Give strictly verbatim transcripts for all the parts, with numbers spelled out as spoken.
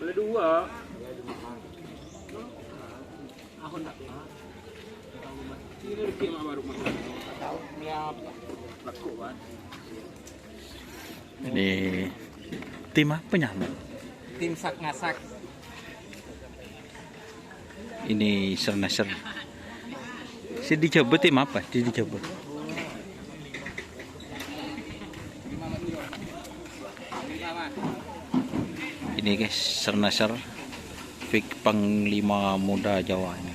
Dua. Ini tim apa nyamana? Tim Sak Ngasak. Ini Sernasr. Sè è Jhâbâ tim apa? Di, di Jhâbâ. Ini guys, Sernasr, fake Panglima Muda Jawa ini.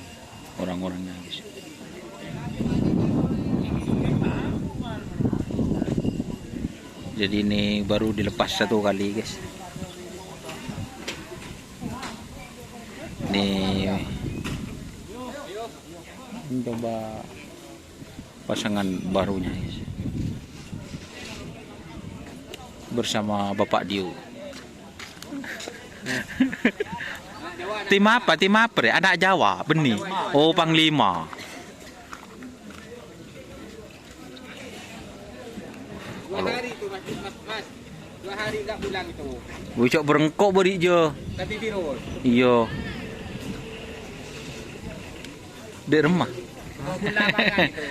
Orang-orangnya guys. Jadi ini baru dilepas satu kali guys. Ini coba pasangan barunya guys. Bersama Bapak Dio. Tim apa? Tim apa, rè? Anak Jawa, bânnè. Oh, Panglima. Dua hari itu, Mas, Mas, Mas. Dua hari nggak pulang itu. Bocok berengkok bâri' jâ. Tapi virus. Iya. Di rumah. Mau pulang makan itu.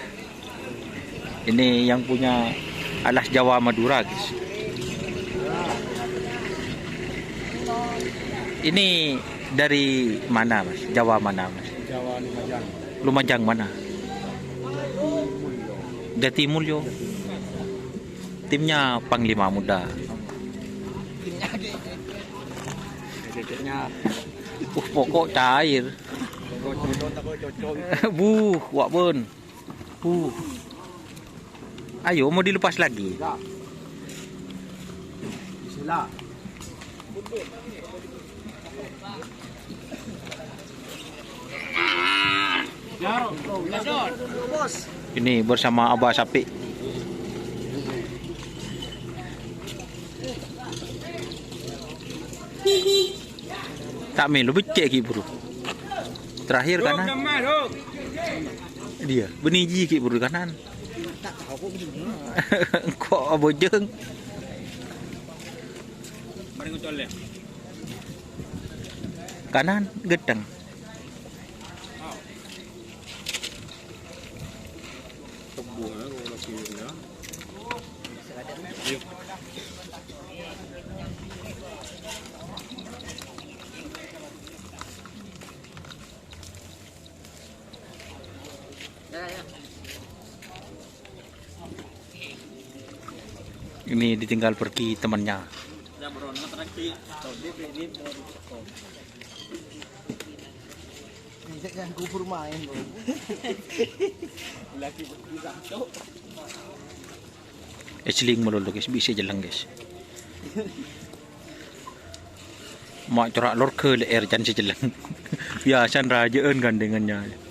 Ini yang punya alas Jawa Madura, guys. Ini dari mana, Mas? Jawa mana, Mas? Jawa Lumajang. Lumajang mana? Jatimulyo. Timnya Panglima Muda. Timnya. Uh, pokok cair. Buh, wak pun. Uh. Ayo, mau dilepas lagi. Ya. Bismillah. Ini bersama Abah Sapi. Ta' mèlo beccè' ghi' buru. Terakhir kanan. Dia, bânnè jiyâ ghi' buru kanan. Engko' abhâjâng. Kanan, ghântèng. Ini ditinggal pergi temannya. Ini yang kubur main, Bro. Lagi berpisah, Cok. Ècelling malolo, guys, bisa jelleng, guys. Ma' cora' lorga lè'èr can sè jelleng. Biasana rajâ'ân gandèngannya.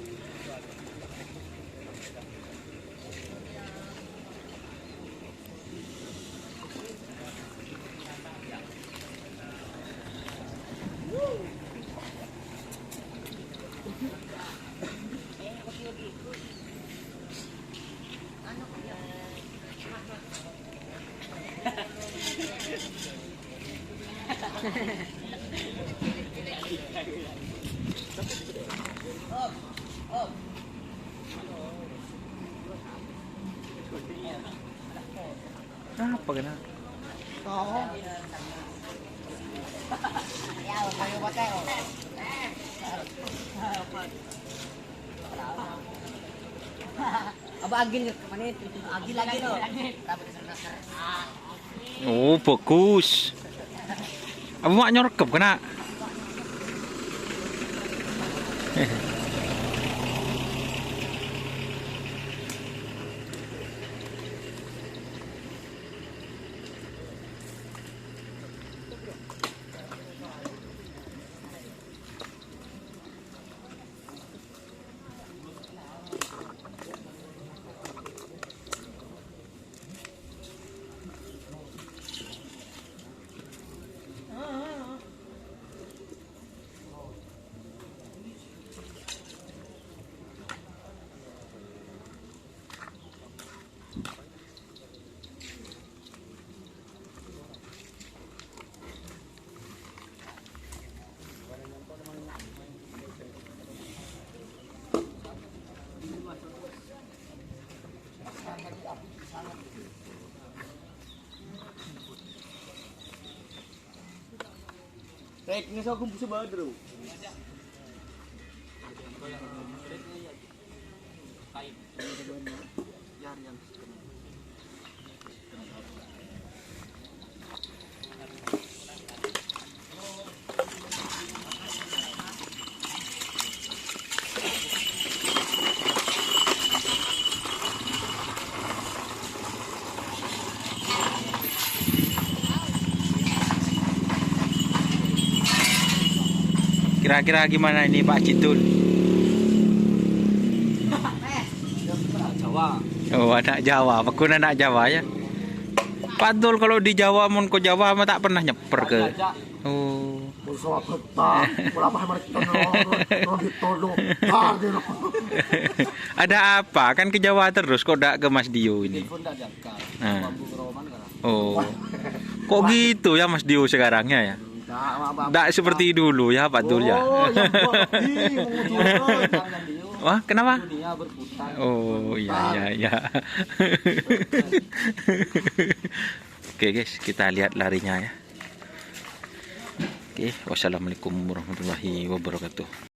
Apa kèna? Apa agil ke mana itu? Agil lagi, no. Oh, bagus. Apa ma' nyorkep kèna? Eh, ngeso aku bisa banget, bro. Kira-kira gimana ini, Pak Jidul? Jawa. Oh, anak Jawa. Pekun anak Jawa, ya. Pak Dul, kalau di Jawa, mon ke Jawa, mah tak pernah nyeper ke. Oh. Bos apa, Pak? Pola apa mereka no, no, no, no, no, no, no. Ada apa? Kan ke Jawa terus, kok ndak ke Mas Dio ini? Telepon ndak diangkat. Nah. Mampu ke Roman kan? Oh. Kok gitu ya, Mas Dio sekarang ya, ya? Ndak, apa, apa. Ndak seperti dulu ya, Pak Dul ya? Oh, ya, Pak. Ih, mau turun. Wah, kenapa? Dunia berputar. Oh, iya, iya, iya. Oke, guys, kita lihat larinya ya. Oke, wassalamualaikum warahmatullahi wabarakatuh.